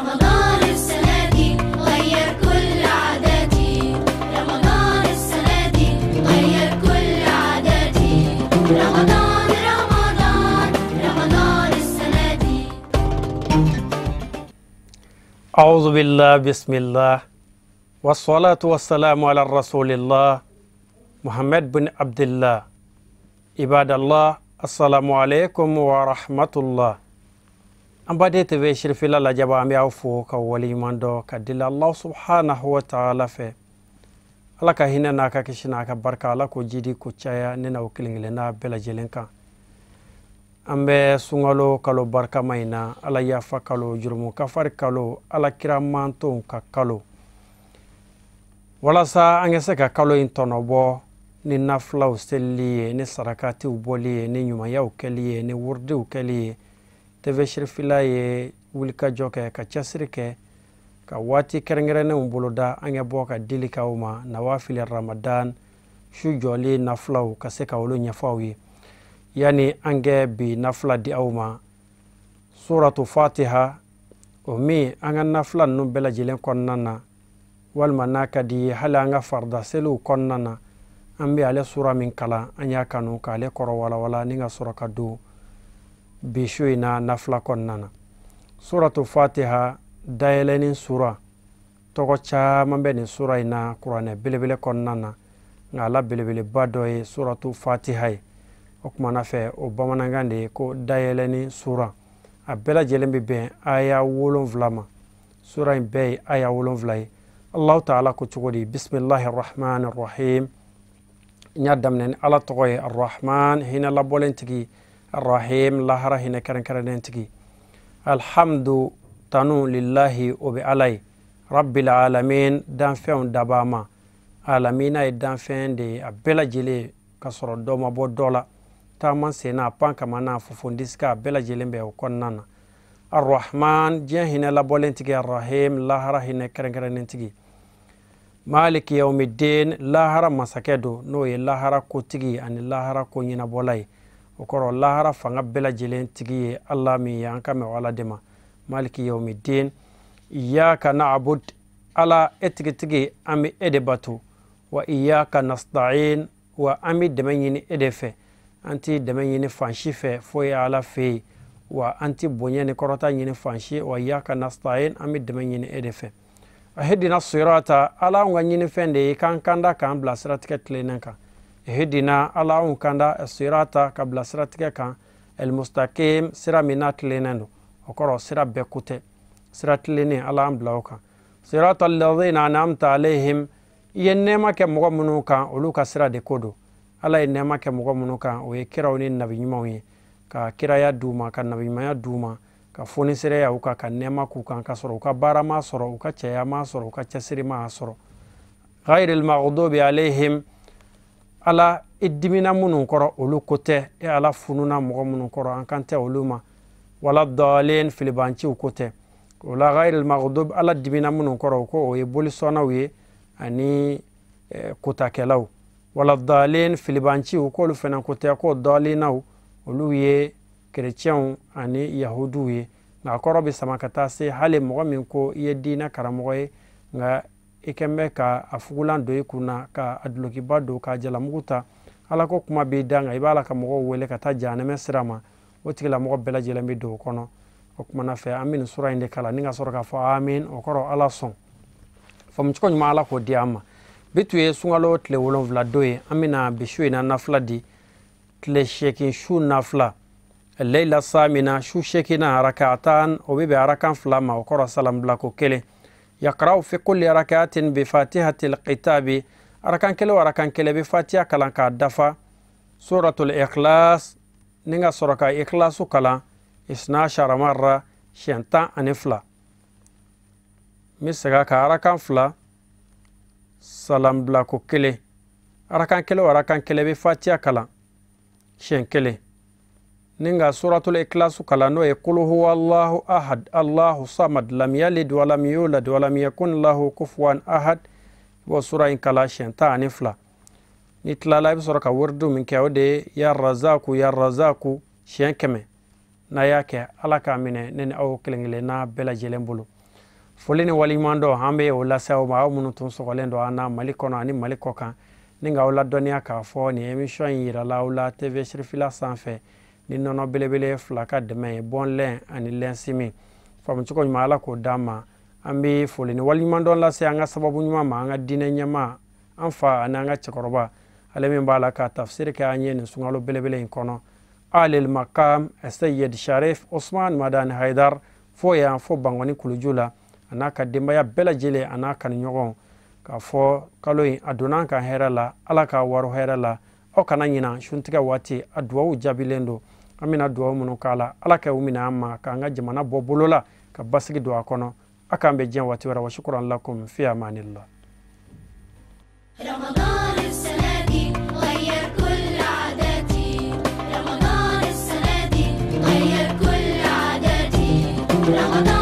رمضان السنة دي غير كل عاداتي، رمضان السنة دي غير كل عاداتي، رمضان رمضان رمضان السنة دي. أعوذ بالله، بسم الله والصلاة والسلام على رسول الله محمد بن عبد الله. عباد الله، السلام عليكم ورحمة الله. An baden TV Sirifila lajaba, an bɛ aw fo ka waleɲuman dɔn ka deli Allah subhanahu wa ta'ala fɛ. Ala ka hinɛ n'a ka kisi n'a ka barika, Ala k'o jidi ko caya ne n'aw kelen kelenna bɛɛ lajɛlen kan. An bɛ sunkalo kalo barikama in na, Ala yafa kalo, jurumu kafari kalo, Ala kira mantonw ka kalo. Walasa an ka se ka kalo in tɔnɔbɔ ni nafilaw selili ye, ni sarakatiw bɔli ye, ni ɲumanyaw kɛli ye, ni wurudiw kɛli ye, TV Sirifila ye wulikajɔ kɛ ka cɛsiri kɛ ka waati kɛrɛnkɛrɛnnenw boloda an ka bɔ ka dili k'aw ma nawafili Ramadan su jɔli nafilaw ka se ka olu ɲɛfɔ aw ye. Yani an kɛ bi nafila di aw ma, suratu Fatiha, o min an ka nafila ninnu bɛɛ lajɛlen kɔnɔna na, walima n'a ka di ye hali an ka farida seliw kɔnɔna na, an bɛ ale sura min kalan, an y'a kanu k'ale kɔrɔ walawala ni ka sɔrɔ ka don bi su in na nafila kɔnɔna na. Suratu Fatiha dayɛlɛnni sura, tɔgɔ caman bɛ nin sura in na kuranɛ belebele kɔnɔna na, nka a la belebeleba dɔ ye suratu Fatiha ye. O kumana fɛ, o bamanankan de ye ko dayɛlɛnni sura. A bɛɛ lajɛlen bɛ bɛn aya 7 ma. Sura in bɛɛ ye aya 7 ye. Allahu ta'ala ko cogo di? Bisimilahi rahmani rahim. N y'a daminɛ ni Ala tɔgɔ ye, arrahman, hinɛ labɔlen tigi, arrahim, lahara hinɛ kɛrɛnkɛrɛnnen tigi. Alhamdu, tanu, lillahi, o bɛ Ala ye, rabbil alamin, danfɛnw dabaa ma. Alamina ye danfɛn de ye a bɛɛ lajɛlen, ka sɔrɔ dɔ ma bɔ dɔ la. Taama senna, pan kama n'a fofondisika, a bɛɛ lajɛlen bɛ o kɔnɔna na. Arrahman, diɲɛ hinɛ labɔlen tigi, arrahim, lahara hinɛ kɛrɛnkɛrɛnnen tigi. Maliki yawmiddin, lahara masakɛ don, n'o ye lahara kotigi ani lahara ko ɲɛnabɔla ye. O kɔrɔ lahara fanga bɛɛ lajɛlen tigi ye Ala min ye, an ka mɛn o Ala de ma. Maliki yawmiddin. Iyyaka na'bud, Ala e tigitigi, an bɛ e de bato. Wa iyyaka nasta'in, wa an bɛ dɛmɛ ɲini e de fɛ. An tɛ dɛmɛ ɲini fan si fɛ fo ye Ala fɛ yen. Wa an tɛ bonya ni kɔrɔta ɲini fan si. Wa iyyaka nasta'in, an bɛ dɛmɛ ɲini e de fɛ. Ihdina sirata, Ala anw ka ɲinifɛn de ye k'an kanda k'an bila siratigɛ tilennen kan. Ihdina, Ala anw kanda, sirata, ka bila siratigɛ kan, almustaqim, sira min n'a tilennen don. O kɔrɔ sira bɛɛ ko tɛ, sira tilennen, Ala an bila o kan. Sirata alladhina an'amta alayhim, i ye nɛɛma kɛ mɔgɔ minnu kan, olu ka sira de ko don. Ala ye nɛɛma kɛ mɔgɔ minnu kan, o ye kiraw ni nabi ɲumanw ye, ka kiraya d'u ma, ka nabi ɲumanya d'u ma, ka fonisereya u kan, ka nɛɛma k'u kan, ka sɔrɔ u ka baara ma sɔrɔ, u ka cɛya ma sɔrɔ, u ka cɛsiri ma sɔrɔ. Ghayril maghdubi alayhim, Ala i dimina minnu kɔrɔ olu ko tɛ, e Ala fununa mɔgɔ minnu kɔrɔ an kan tɛ olu ma. Wala dɔɔlen, filibanciw ko tɛ. O la ghayril maghdubi, Ala dimina minnu kɔrɔ, o ko o ye bolisɔnnaw ye ani kotakɛlaw. Wala dɔɔlen, filibanciw k'olu fana ko tɛ, ko dɔɔlennaw olu ye kerecɛnw ani yahudiw ye. Nka a kɔrɔ bɛ sama ka taa se hali mɔgɔ min ko i ye diinɛ karamɔgɔ ye, nka i kɛn bɛ ka a fugulan don i kun na, ka a dulokiba don, ka jalamugu ta, Ala ko kuma b'i da, nka i b'a la ka mɔgɔw wele ka taa jahanɛmɛ sira ma, o tigilamɔgɔ bɛɛ lajɛlen bɛ don o kɔnɔ. O kumana fɛ, an bɛ nin sura in de kalan ni ka sɔrɔ k'a fɔ amin, o kɔrɔ Ala sɔn. Faamucogo ɲuman Ala k'o di an ma. Bi tun ye sunkalo tile 7 don ye. An bɛna bi su in na nafila di, tile 8 su nafila. Leila samina, su 8 rakatan, o bɛ bɛn arakan 2 ma, o kɔrɔ salam bilako 1. Yaqra'u fi kulli rakatin bi fatihatil kitabi, arakan kelen o arakan kelen bɛ fatiha kalan k'a dafa. Suratul ikhlas, ni ka sɔrɔ ka ikhlasu kalan isna ashara marra, siɲɛ 12. N bɛ segin a kan, arakan 2, salam bilako 1. Arakan kelen o arakan kelen bɛ fatiha kalan siɲɛ 1. Ni ka suratul ikhlasu kalan, n'o ye kul huwa Allahu ahad, Allahu samad, lam yalid wa lam yulad wa lam yakun lahu kufuwan ahad, i b'o sura in kalan siɲɛ 12. N'i tilala, i bɛ sɔrɔ ka wuridu min kɛ, o de ye ya razaku ya razaku siɲɛ 100. N'a y'a kɛ, Ala k'a minɛ ne ni aw kelen kelenna bɛɛ lajɛlen bolo. Foli ni waleɲuman dɔn an bɛ o lase aw ma, aw minnu tun sɔgɔlen don an na Mali kɔnɔ ani Mali kɔ kan, ni k'aw ladɔnniya k'a fɔ nin émission in yirala aw la TV Sirifila sanfɛ ni nɔnɔ belebele fila ka dɛmɛ ye, bɔnlɛn ani lɛnsimi. Faamucogo ɲuman, Ala k'o d'an ma. An bɛ foli ni waleɲuman dɔn lase an ka sababu ɲuman ma, an ka diinɛ ɲɛmaa, an fa ani an ka cɛkɔrɔba, ale min b'a la ka tafsiri kɛ an ye nin sunkalo belebele in kɔnɔ, Alil Makam Seyed Sharif Osman Madani Haidar, fo yan fo Bangɔni kuluju la, a n'a ka denbaya bɛɛ lajɛlen a n'a kanuɲɔgɔnw, k'a fɔ kalo in a donna an kan hɛrɛ la, Ala k'a waro hɛrɛ la. Aw kana ɲina suntigɛ waati, a duwawu jaabilen don. An bɛna duwawu minnu k'a la, Ala ka u minɛ an ma, k'an ka jamana bɔ bolo la, ka basigi don a kɔnɔ. A k'an bɛn diɲɛ waati wɛrɛ. Wa shukran lakum fi amanillah. رمضان السنة دي غير كل عاداتي، رمضان السنة دي غير كل عاداتي، رمضان.